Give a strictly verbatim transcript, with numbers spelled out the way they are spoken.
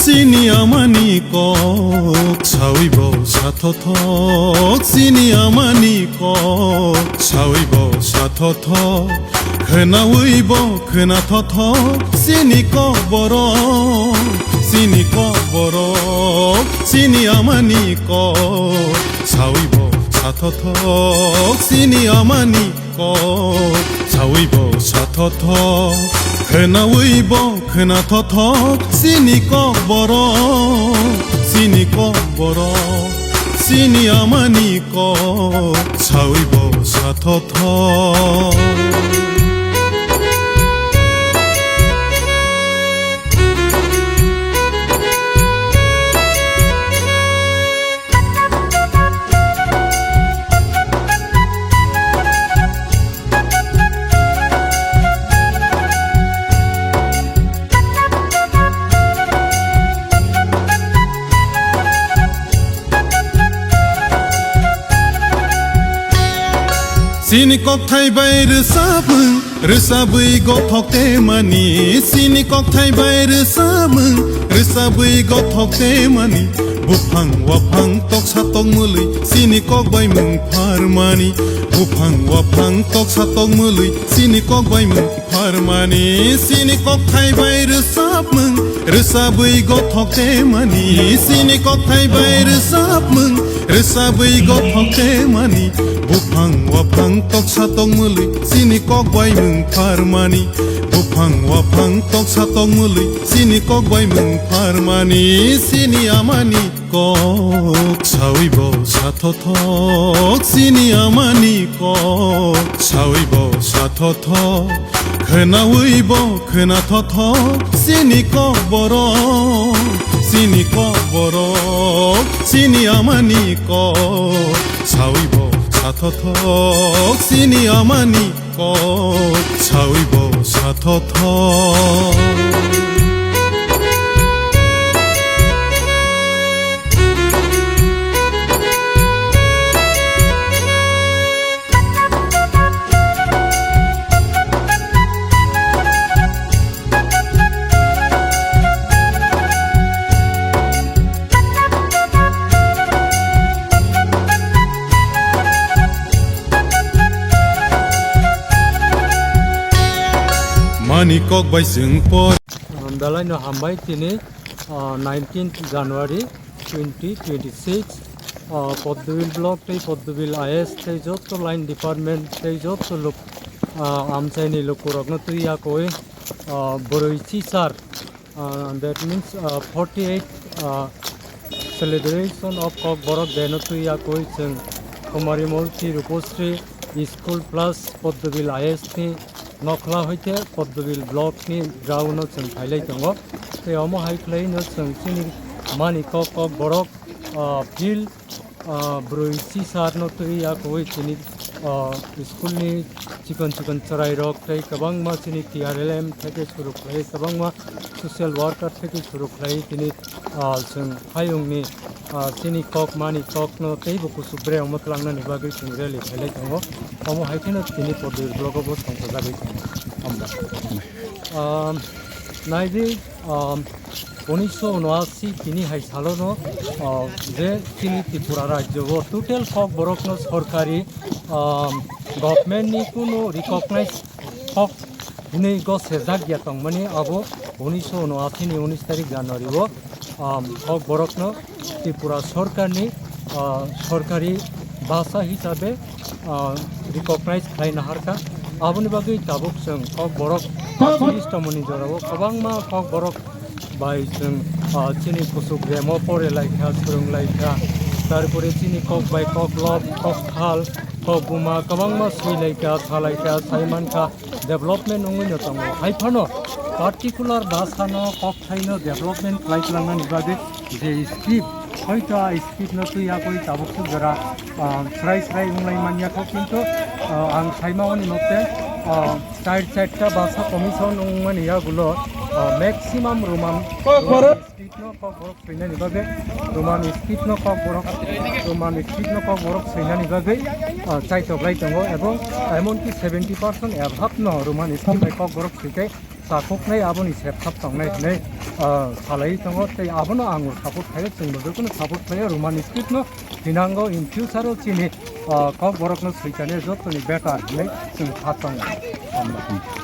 Chini amani kok sawi bo sathothok, chini amani kok sawi bo sathothok, khwnawi bo khwnathothok, chini kok borok, chini kok borok, chini amani kok sawi bo sathothok, chini amani kok sawi bo sathothok, khwnawi bo khwnathothok, chini kok borok, chini kok borok, chini amani kok sawi bo sathothok. Chini kokthai bai rwchapmung, rwchabwi gothok temani. Chini kokthai bai rwchapmung, rwchabwi gothok temani. Buphang waphang toksa tokmwlwi, chini kok bai mung pharmani. Buphang waphang toksa tokmwlwi, chini kok bai mung pharmani. Chini kokthai bai rwchapmung, rwchabwi gothok temani. Chini kokthai bai rwchapmung, rwchabwi gothok temani. Buphang waphang toksa tokmwlwi, chini kok bai mung pharmani. Buphang waphang toksa tokmwlwi, chini kok bai mung pharmani. Chini amani kok sawi bo sathothok, chini amani kok sawi bo sathothok, khwnawi bo khwnathothok, chini kok borok, chini kok borok, chini amani kok sawi bo sathothok, chini amani kok sawi bo sathothok. Mani kok bai chwng por. Belai no hambai tini, ah, nineteenth January twenty twenty-six, ah, Poddobil block tei Poddobil I S tei joto line department tei joto luk, ah, amchaini lukurokno twi yakwi, ah, bwrwi chisar, ah, that means, ah, forty-eight, ah, celebration of Kokborok Day no twi yakwi chwng Kumari Multi Rupasri School plus Poddobil I S ni Nokhla hoite Poddobil block ni ground o chwng phailai tongo. Tei omo hai khwlai no chwng chini mani kok kok borok, ah, field, ah, bwrwi chisar no twi yakwi chini, ah, school ni chikon chikon chwrai rok tei kwbangma chini T R L M theke suru khlai kwbangma social worker theke suru khlai tini, ah, chwng hayungni, ah, chini kok mani kokno teibo kuchuk bre omo twlangnani bagwi chwng rally khailai tongo. Omo hai kheno tini Poddobil blogo bo songchajagwi tongo. Hambai. Ah, naidi, ah, unisho unoashi tini hai salono, ah, je chini Tripura rajyo o total kok borokno sorkari, ah, government ni kunu recognize kok hinwi go sejak ya tongmani abo unisho unoashi ni unis tarik January o, um, kok borokno Tripura sorkarni, uh, sorkari bhasha hisabe, uh, recognize khlai naharkha. Aboni bagwi tabuk chwng kok borok cholish tomoni jorao kwbangma kok borok bai chwng, uh, chini kuchuk remo pore laikha, swrwng laikha. Tarpore chini kok bai kok lop, kok thal, kok buma kwbangma swi laikha, sa laikha, sai mankha. Development wngwi no tongo. Hai phano particular bhasha no kok thaino development khlai tlangnani bagwi je script, hoito a script no twi yakwi tabuk suk jora, ah, srai srai wnglai manya kho, kintu, ah, ang saima oni mote, ah, char charta bhasha commission wngmani yagulo, ah, maximum Roman script no kok borok swinani bagwi, Roman script no kok borok, Roman script no kok borok swinani bagwi, ah, chaitok lai tongo, ebong emonki seventy percent above no Roman script bai kok borok swikai chakuknai, aboni septhap tongnai hinwi, ah, salai tongo. Tei abono ang support khaio, chwngbo jotono support khaio Romani script no. Thinango in future o chini, ah, kokborok no swikani jotoni better hinwi chwng kha tongo.